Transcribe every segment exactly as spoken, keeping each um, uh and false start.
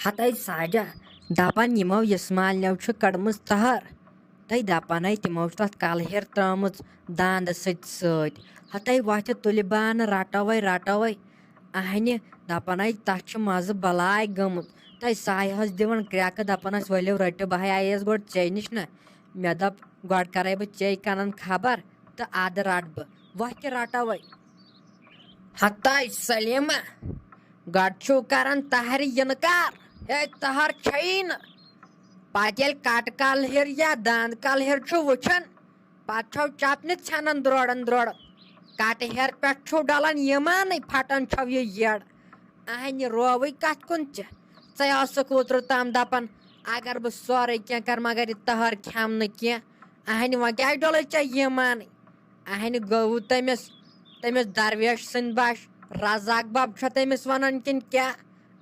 ہتے ساجا، دپان یِمو یسمالنیو چھُ کٔڑمٕژ تہر۔ تہٕ دپان ہے تِمو چھُ تتھ کلہٕ ہیر ترٲومٕژ داندٕ سۭتۍ سۭتۍ۔ ہتے وۄتھِ تُلہِ بانہٕ رٹوے رٹوے۔ اہنہِ دپان ہے تتھ چھُ مزٕ بلاے گٔمٕژ۔ تہٕ سایہِ ہس دِوان کرٛٮ۪کہٕ دپان ٲس ؤلِو رٔٹِو بہٕ ہے آیس گۄڈٕ ژےٚ نِش نہ۔ مےٚ دوٚپ گۄڈٕ کرے بہٕ ژےٚ کنن خبر تہٕ ادٕ رٹہٕ بہٕ۔ وۄتھِ رٹوے۔ ہتاے سلیمہ، گۄڈٕ چھُو کران تہرِ اِنکار، ہے تہر چھیی نہٕ۔ پتہٕ ییٚلہِ کٹہٕ کل ہیر یا داند کل ہیر چھُ وٕچھان، پتہٕ چھو چپنہِ ژھٮ۪نان درورن درورن۔ کٹہٕ ہیر پٮ۪ٹھ چھُو ڈلان ایمانٕے، پھٹان چھو یہِ یٔڑ۔ اہنہِ رووٕے کتھ کُن ژےٚ؟ ژے ٲسٕکھ اوترٕ تام دپان، اگر بہٕ سورُے کینٛہہ کرٕ، مگر یہِ تہر کھٮ۪مہٕ نہٕ کینٛہہ۔ اہنہِ وۄنۍ کیٛازِ ڈوٚلُے ژےٚ ایمانٕے؟ اہنہِ گوٚوٕ تٔمِس، تٔمِس درویش سٕنٛدۍ باش رزاق بب چھا تٔمِس ونان کِنہٕ کیٛاہ؟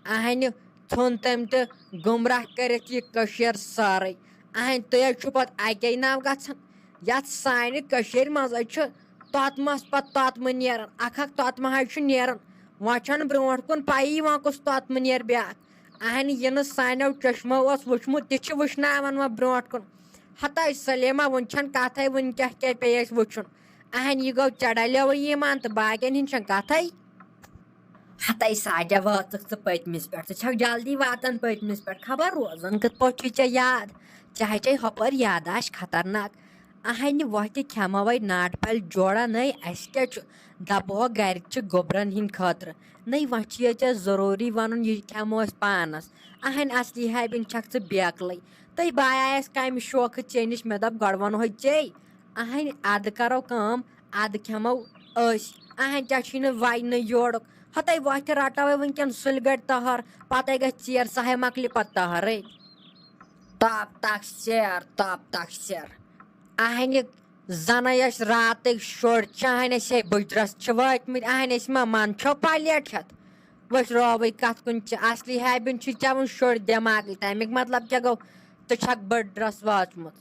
اہنہِ ژھُن تٔمۍ تہٕ گمراہ کٔرِتھ یہِ کٔشیٖر سٲرٕے۔ اہنہِ تُہۍ حظ چھِو پتہٕ اکے ناو گژھان۔ یتھ سانہِ کٔشیٖرِ منٛز حظ چھُ توتمس پتہٕ توتمہٕ نیران، اکھ اکھ توتمہٕ حظ چھُ نیران۔ وۄنۍ چھنہٕ برونٛٹھ کُن پیی وۄنۍ کُس توتمہٕ نیرِ بیٛاکھ۔ اہنہِ یہِ نہٕ سانیو چشمو اوس وٕچھمُت، تہِ چھِ وٕچھناوان وۄنۍ برونٛٹھ کُن۔ ہتاے سلیمہ، وُنہِ چھنہٕ کتھے، وُنہِ کیٛاہ کیٛاہ پیٚیہِ اَسہِ وُچھُن؟ اہن، یہِ گوٚو ژےٚ ڈلیوٕے ایمان تہٕ باقین ہِنٛز چھنہٕ کتھے۔ ہتاے ساجہ، وٲژٕکھ ژٕ پٔتمِس پٮ۪ٹھ، ژٕ چھکھ جلدی واتان پٔتمِس پٮ۪ٹھ، خبر روزان کِتھ پٲٹھۍ چھُے ژےٚ یاد؟ ژےٚ ہے چھے ہۄپٲرۍ یاداشت خطرناک۔ اہنہِ وۄتھِ کھٮ۪موے ناٹہِ پھلۍ جوڑا نٔے، اسہِ کیٛاہ چھُ؟ دپہو گرِ چھِ گوٚبرن ہِنٛدِ خٲطرٕ۔ نٔے وۄنۍ چھُ یہِ ژےٚ ضروٗری ونُن، یہِ کھٮ۪مو أسۍ پانس۔ اہنہِ اصلی حبیٖن چھکھ ژٕ بیکلٕے۔ تہٕ بہٕ آیس کمہِ شوقہٕ ژےٚ نِش، مےٚ دوٚپ گۄڈٕ ونہوے ژے۔ اہنہِ ادٕ کرو کٲم، ادٕ کھٮ۪مو أسۍ۔ اہنہِ ژےٚ چھُے نہٕ وَے نہٕ یورُک۔ ہتے وۄتھِ رٹوے وٕنکٮ۪ن سُلہِ گڑِ تہر، پتے گژھِ ژیر، سۄ ہے مۄکلہِ پتہٕ تہرٕے۔ تاپ تکھ سیر، تاپ تکھ سیر۔ اہنہِ زنہٕ ٲسۍ راتٕکۍ شُرۍ، چانہِ أسۍ ہے بٕجرس چھِ وٲتمٕتۍ، اہنہِ أسۍ ما منٛدچھو پلیٹ ہٮ۪تھ؟ وٕچھ رووٕے کتھ کُن چھِ، اصلی حبیٖن چھُے ژےٚ وُنہِ شُرۍ دٮ۪ماغٕے، تمیُک مطلب کیٛاہ گوٚو؟ ژٕ چھکھ بٕڈرس وٲژمٕژ۔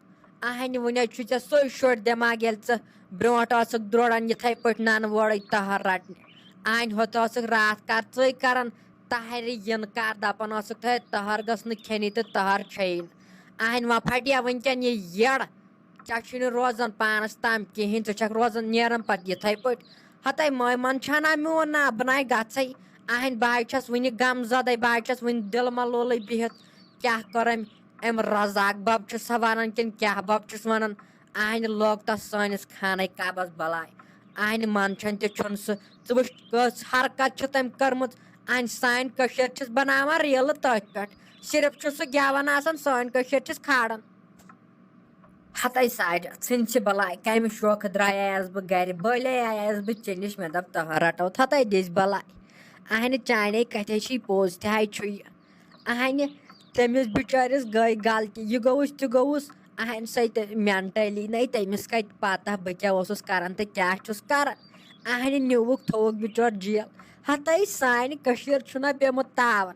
اہنہِ وُنہِ حظ چھُے ژےٚ سُے شُرۍ دٮ۪ماغ، ییٚلہِ ژٕ برونٛٹھ ٲسٕکھ دروران یِتھے پٲٹھۍ ننہٕ وورٕے تہر رٹنہِ۔ اہنہِ ہوٚت ٲسٕکھ راتھ کر ژٕے کران تہرِ اِنکار، دپان ٲسٕکھ تہرِ تہر گٔژھ نہٕ کھیٚنی تہٕ تہر چھیی نہٕ۔ اہنہِ وۄنۍ پھٹیا وٕنکٮ۪ن یہِ یٔڑ؟ ژےٚ چھُے نہٕ روزان پانس تام کِہیٖنۍ، ژٕ چھکھ روزان نیران پتہٕ یِتھے پٲٹھۍ۔ ہتے مٲے من چھنا میون ناو، بہٕ ناے گژھے۔ اہنہِ بہٕ حظ چھس وُنہِ غم زدے، بہٕ حظ چھس وُنہِ دِل ملولٕے بِہِتھ۔ کیٛاہ کٔر أمۍ؟ أمۍ رزاق بب چھُ سا ونان کِنہٕ کیٛاہ بب چھُس ونان؟ اہنہِ لوگ تس سٲنِس خانہ کعبس بلاے۔ اہنہِ من چھن تہِ چھُن سُہ۔ ژٕ وٕچھ کٔژ حرکت چھِ تٔمۍ کٔرمٕژ۔ اہنہِ سانہِ کٔشیٖر چھِس بناوان ریلہٕ تٔتھۍ پٮ۪ٹھ۔ صرف چھُ سُہ گٮ۪وان آسان، سٲنۍ کٔشیٖر چھِس کھالان۔ ہتے ساجہ، ژھٕنۍ چھِ بلاے، کمہِ شوقہٕ درٛایس بہٕ گرِ، بٔلۍ آیس بہٕ ژےٚ نِش، مےٚ دوٚپ تہر رٹو تھتے دِس بلاے۔ اہنہِ چانے کتھے چھُے پوٚز، تہِ ہاے چھُ یہِ۔ اہنہِ تٔمِس بِچٲرِس گٔے غلطی، یہِ گوٚوُس تہِ گوٚوُس، اہنہِ سۭتۍ مینٹلی نے تٔمِس کتہِ پتہ بہٕ کیٛاہ اوسُس کران تہٕ کیٛاہ چھُس کران۔ اہنہِ نیوٗوُکھ تھوٚوُکھ بِچور جیل۔ ہتے سانہِ کٔشیٖر چھُنہ پیومُت تاون۔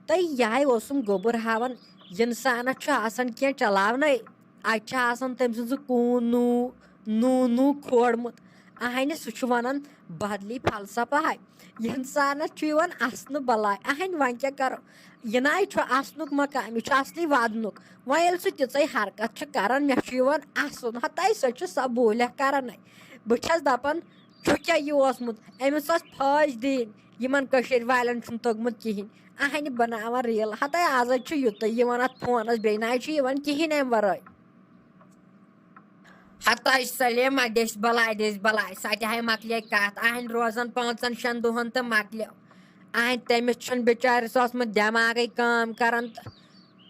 تہٕ یِہے اوسُم گوٚبُر ہاوان، انسانس چھُ آسان کینٛہہ چلاونَے، اتہِ چھُ آسان تٔمۍ سٕنٛز کوٗن نوٗ نوٗ نوٗ کھولمُت۔ اہنہِ سُہ چھُ ونان بدلی فلسفہ ہے۔ انسانس چھُ یِوان اسنہٕ بلاے۔ اہنہِ وۄنۍ کیٛاہ کرو؟ یہِ ناے چھُ اسنُک مقام، یہِ چھُ اصلی ودنُک۔ وۄنۍ ییٚلہِ سُہ تِژے حرکت چھُ کران، مےٚ چھُ یِوان اسُن۔ ہتے سۄ چھِ سۄ بوٗلیا کران ہے۔ بہٕ چھس دپان، چھُ کیٛاہ یہِ اوسمُت؟ أمِس ٲس پھٲج دِنۍ، یِمن کٔشیٖرِ والٮ۪ن چھُنہٕ توٚگمُت کِہیٖنۍ۔ اہنہِ بناوان ریل۔ ہتے آز حظ چھُ یُتُے یِوان اتھ فونس، بیٚیہِ نہ حظ چھُ یِوان کِہیٖنۍ امہِ ورٲے۔ ہتے سلیمہ، دِس بلاے، دِس بلاے، سۄ تہِ ہاے مۄکلے کتھ۔ اہنہِ روزان پانٛژن شٮ۪ن دۄہن تہٕ مۄکلیو۔ اہنہِ تٔمِس چھُنہٕ بِچٲرِس اوسمُت دٮ۪ماغے کٲم کران تہٕ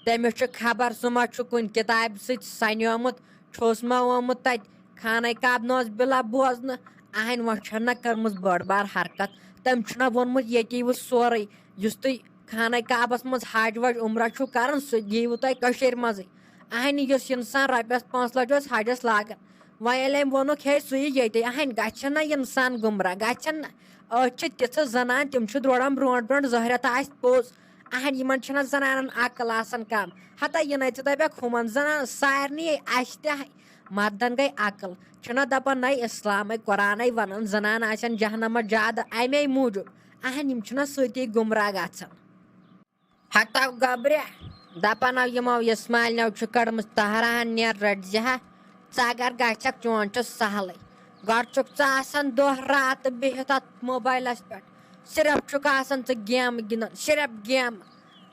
تٔمِس چھُ خبر سُہ ما چھُ کُنہِ کِتابہِ سۭتۍ سنیومُت، چھُس ما آمُت تتہِ خانہ کعبہ نوز بلا بوزنہٕ۔ اہنہِ وۄنۍ چھنہ کٔرمٕژ بٔڑ بار حرکت۔ تٔمۍ چھُنہ ووٚنمُت ییٚتی وُچھ سورُے، یُس تُہۍ خانہ کعبس منٛز حج وج عمرہ چھُو کران، سُہ دِیِوٕ تۄہہِ کٔشیٖرِ منٛزٕے۔ اہنہِ یُس انسان رۄپیس پانٛژھ لچھ اوس حجس لاگان، وۄنۍ ییٚلہِ أمۍ ووٚنُکھ ہے سُہ یہِ ییٚتہِ، اہنہِ گژھِ نہ انسان گمراہ، گژھِ نہ۔ أتھۍ چھِ تِژھٕ زنان، تِم چھِ دروران برونٛٹھ برونٛٹھ، ظٲہرتہ آسہِ پوٚز۔ اہن، یِمن چھنہ زنانن عقل آسان کم۔ ہتا یہِ نَے ژٕ دپکھ ہُمن زنانن، سارنٕے، اسہِ تہِ۔ مردن گٔے عقل۔ چھُنہ دپان نَے اسلامے قرآنے ونان زنان آسن جہنمس زیادٕ امے موٗجوٗب۔ اہن، یِم چھِنہ سۭتی گمراہ گژھان۔ ہتو گبرِ، دپان او یِمو اسماعیل نٮ۪و چھِ کٔڑمٕژ تہراہن، نیر رٔٹۍ زِ ہا، ژٕ اگر گژھکھ چون چھُ سہلٕے۔ گۄڈٕ چھُکھ ژٕ آسان دۄہ راتہٕ بِہِتھ اتھ موبایلس پٮ۪ٹھ، صرف چھُکھ آسان ژٕ گیمہٕ گِنٛدان، صرف گیمہٕ۔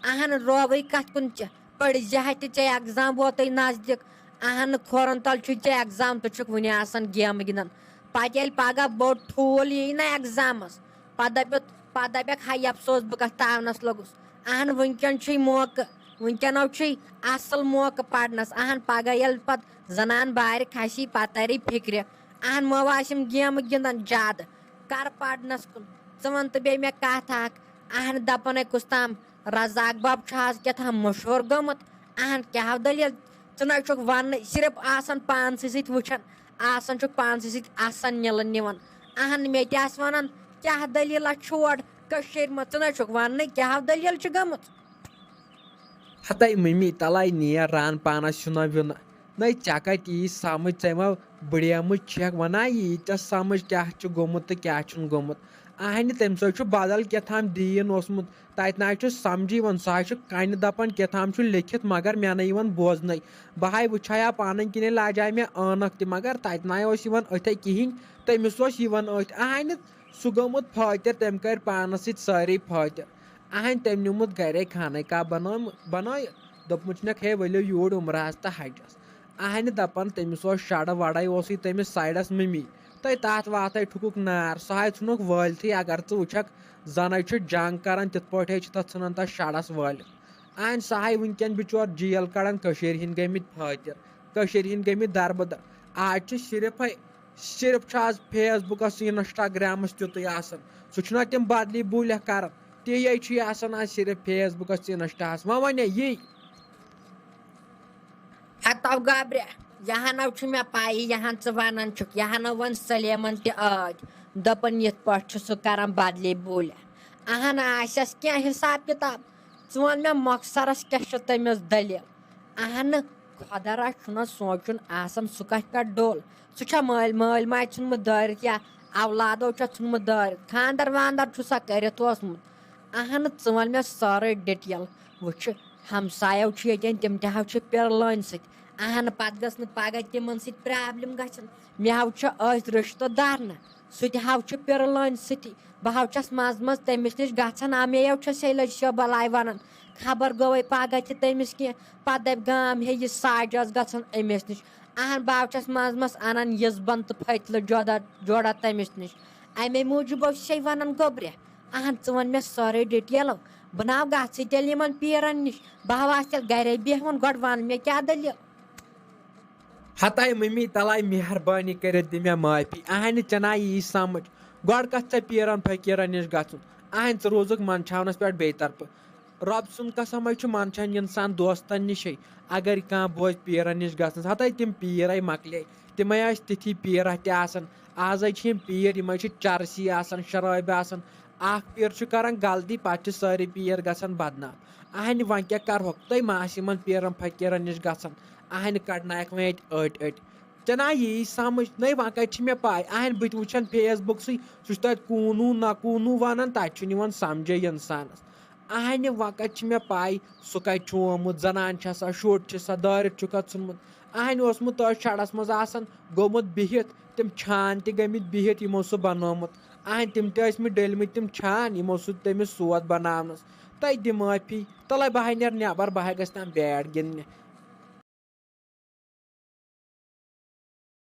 اہن رووٕے کتھ کُن ژےٚ، پٔرۍ زِ ہا تہِ ژےٚ ایگزام ووتُے نزدیٖک۔ اہن کھورن تل چھُے ژےٚ ایگزام، ژٕ چھُکھ وُنہِ آسان گیمہٕ گِنٛدان۔ پتہٕ ییٚلہِ پگاہ بوٚڑ ٹھوٗل یی نہ ایگزامس، پتہٕ دپہِ پتہٕ دپکھ ہاے افسوس بہٕ کتھ تاونس لوٚگُس۔ اہن وٕنکٮ۪ن چھُے موقعہٕ، وٕنکٮ۪نو چھُے اصل موقعہٕ پرنس۔ اہن پگاہ ییٚلہِ پتہٕ زنان بارِ کھسی پتہٕ تری فکرِ۔ اہن مو آسِم گیمہٕ گِنٛدان زیادٕ، کر پرنس کُن۔ ژٕ ون تہٕ بیٚیہِ مےٚ کتھ اکھ، اہن دپان ہے کُس تام رزاق بب چھُ آز کیٛاہ تام مشہوٗر گوٚمُت۔ اہن کیٛاہ ہو دٔلیٖل؟ ژٕ نہ چھُکھ وننٕے، صرف آسان پانسٕے سۭتۍ وٕچھان، آسان چھُکھ پانسٕے سۭتۍ آسان نِلہٕ نِوان۔ اہن مےٚ تہِ آسہٕ ونان کیٛاہ دٔلیٖلہ چھُ اورٕ کٔشیٖرِ منٛز، ژٕ نہ چھُکھ وننٕے کیٛاہ ہو دٔلیٖل چھِ گٔمٕژ۔ ہتے مٔمی تلے نیر ران پانس چھُنہ ویُنہ۔ نَے ژےٚ کَتہِ یی سَمٕجھ، ژےٚ ما بٕڑیمٕژ چھَکھ وَنان یی ژےٚ سَمٕجھ کیٛاہ چھُ گوٚمُت تہٕ کیٛاہ چھُنہٕ گوٚمُت؟ اَہنہِ تٔمۍ سۭتۍ چھُ بدل کیٛاہ تام دیٖن اوسمُت، تَتہِ نہ حظ چھُ سَمجھی یِوان، سُہ حظ چھُ کَنہِ دَپان کیٛاہ تام چھُ لیکھِتھ مگر مےٚ نہٕ یِوان بوزنَے۔ بہٕ ہاے وٕچھے ہا پانَے کِنے لاجے مےٚ عٲنکھ تہِ مگر تَتہِ نہ اوس یِوان أتھے کِہیٖنۍ، تٔمِس اوس یِوان أتھۍ۔ اَہنہِ سُہ گوٚمُت فٲطر، تٔمۍ کٔرۍ پانَس سۭتۍ سٲری فٲطر۔ اہنٛدۍ تٔمۍ نیوٗمُت گرے خانہ کعبہ بنٲومُت، بنٲیِتھ۔ دوٚپمُت چھُنکھ، "ہے، ؤلِو یوٗرۍ عمرہس تہٕ حجس۔" اہنٛدِ دپان، "تٔمِس اوس شرٕ وڑے اوسُے تٔمِس سایڈس مٔمی۔ تہٕ تتھ واتھے ٹھُکُکھ نار۔ سُہ ہاے ژھُنُکھ وٲلتھٕے، اگر ژٕ وٕچھکھ، زنے چھُ جنگ کران، تِتھ پٲٹھۍ ہے چھِ تتھ ژھٕنان تتھ شرس وٲلِتھ۔ اہنٛدِ سُہ ہاے وٕنکٮ۪ن بچور جیل کڑان، کٔشیٖرِ ہٕنٛدۍ گٔمٕتۍ فٲطر، کٔشیٖرِ ہٕنٛدۍ گٔمٕتۍ دربدر۔ آز چھِ صرفے، صرف چھُ آز فیس بُکس، انسٹاگرامس تیُتُے آسان۔ سُہ چھُنہ تِم بدلی بوٗلیا کران۔ تی یے چھُ یہِ آسان آز صرف فیس بُکس تہٕ انسٹاہس۔ وۄنۍ ونے یی۔ ہتو گابرِ، یہنو چھُ مےٚ پَیی، یہن ژٕ ونان چھُکھ، یہنو ووٚن سلیمن تہِ ٲدۍ، دوٚپُن، "یِتھ پٲٹھۍ چھُ سُہ کران بدلی بوٗلیا۔ اہن آسٮ۪س کینٛہہ حساب کتاب۔ ژٕ وَن مےٚ مۄخصرس کیٛاہ چھُ تٔمِس دٔلیٖل؟" اہن خۄدا را چھُنہ سونٛچُن آسان، سُہ کتھ پٮ۪ٹھ ڈوٚل؟ سُہ چھا مٲلۍ، مٲلۍ ماجہِ ژھُنمُت دٲرِتھ یا اولادو چھا ژھُنمُت دٲرِتھ؟ خاندر واندر چھُ سا کٔرِتھ اوسمُت؟ اہن، ژٕ وَن مےٚ سٲرٕے ڈِٹیل۔ وٕچھِ، ہمسایو چھُ ییٚتٮ۪ن، تِم تہِ ہاو چھِ پِرٕ لٲنۍ سۭتۍ۔ اہن، پتہٕ گٔژھ نہٕ پگاہ تِمن سۭتۍ پرابلم گژھن۔ مےٚ ہاو چھُ أتھۍ رشتہٕ دار نہ، سُہ تہِ ہاو چھُ پِرٕ لٲنۍ سۭتی۔ بہٕ ہاو چھَس منٛزٕ منٛزٕ تٔمِس نِش گژھان، آ، مےٚ یو چھَس ییٚلہِ أسۍ یہِ بلاے وَنان، خبر گوٚوَے پگاہ تہِ تٔمِس کینٛہہ۔ پتہٕ دَپہِ گام ہے یہِ ساجہِ ٲس گژھان أمِس نِش۔ اہن، بہٕ ہاو چھَس منٛزٕ منٛزٕ اَنان یِزبن تہٕ پھٔتلہٕ جوڑا، جوڑا تٔمِس نِش۔ اَمے موٗجوٗب اوس سَے وَنان گوٚبرِ۔ اہن، ژٕ وَن مےٚ سٲرٕے ڈِٹیلو۔ بہٕ ناو گژھٕے تیٚلہِ یِمن پیٖرن نِش۔ بہٕ ہا آسہٕ تیٚلہِ گرے بیہوان، گۄڈٕ وَن مےٚ کیٛاہ دٔلیٖل۔ ہتاے مٔمی تلاے مہربٲنی کٔرِتھ دِ مےٚ معٲفی۔ اہنہِ ژےٚ نا یی سمجھ۔ گۄڈٕ کتھ ژےٚ پیٖرن فقیٖرن نِش گژھُن۔ اہنہِ ژٕ روٗزُکھ منٛدچھاونس پٮ۪ٹھ بیٚیہِ طرفہٕ۔ رۄب سُنٛد قسم ہے چھُ منٛدچھان انسان دوستن نِشے۔ اگر کانٛہہ بوزِ پیٖرن نِش گژھنس، ہتاے تِم پیٖر ہے مۄکلے۔ تِمے ٲسۍ تِتھی پیٖر اتہِ آسان۔ آز ہے چھِ یِم پیٖر، یِم ہے چھِ چرسی آسان، شرٲبۍ آسان۔ اکھ پیٖر چھُ کران غلطی، پتہٕ چھِ سٲری پیٖر گژھان بدنام۔ اہنہِ وۄنۍ کیٛاہ کرہوکھ؟ تُہۍ ما آسہِ یِمن پیٖرن فقیٖرن نِش گژھان؟ اہنہِ کڑنایکھ وۄنۍ اَتہِ أٹۍ أٹۍ۔ ژےٚ نا یی سمجھ؟ نَے وۄنۍ کتہِ چھِ مےٚ پاے؟ اہنہِ بہٕ تہِ وٕچھن فیس بُکسٕے، سُہ چھُ تتہِ کوٗنوٗ نہ کوٗنوٗ ونان، تتہِ چھُنہٕ یِوان سمجھے انسانس۔ اہنہِ وۄنۍ کتہِ چھِ مےٚ پاے سُہ کتہِ چھُ آمُت؟ زنان چھےٚ سا، شُر چھُ سا، دٲرِتھ چھُکھ ژھُنمُت؟ اہنہِ اوسمُت تٔتھۍ شڈس منٛز آسان، گوٚمُت بِہِتھ، تِم چھان تہِ گٔمٕتۍ بِہِتھ، یِمو سُہ بنومُت۔ اہنہِ تِم تہِ ٲسۍ مٕتۍ ڈٔلۍ مٕتۍ تِم چھان، یِمو سُہ تٔمِس سوٗد بناونس۔ تۄہہِ دِ معٲفی، تلے بہٕ ہا نیرٕ نٮ۪بر، بہٕ ہا گژھٕ تام بیٹ گِنٛدنہِ۔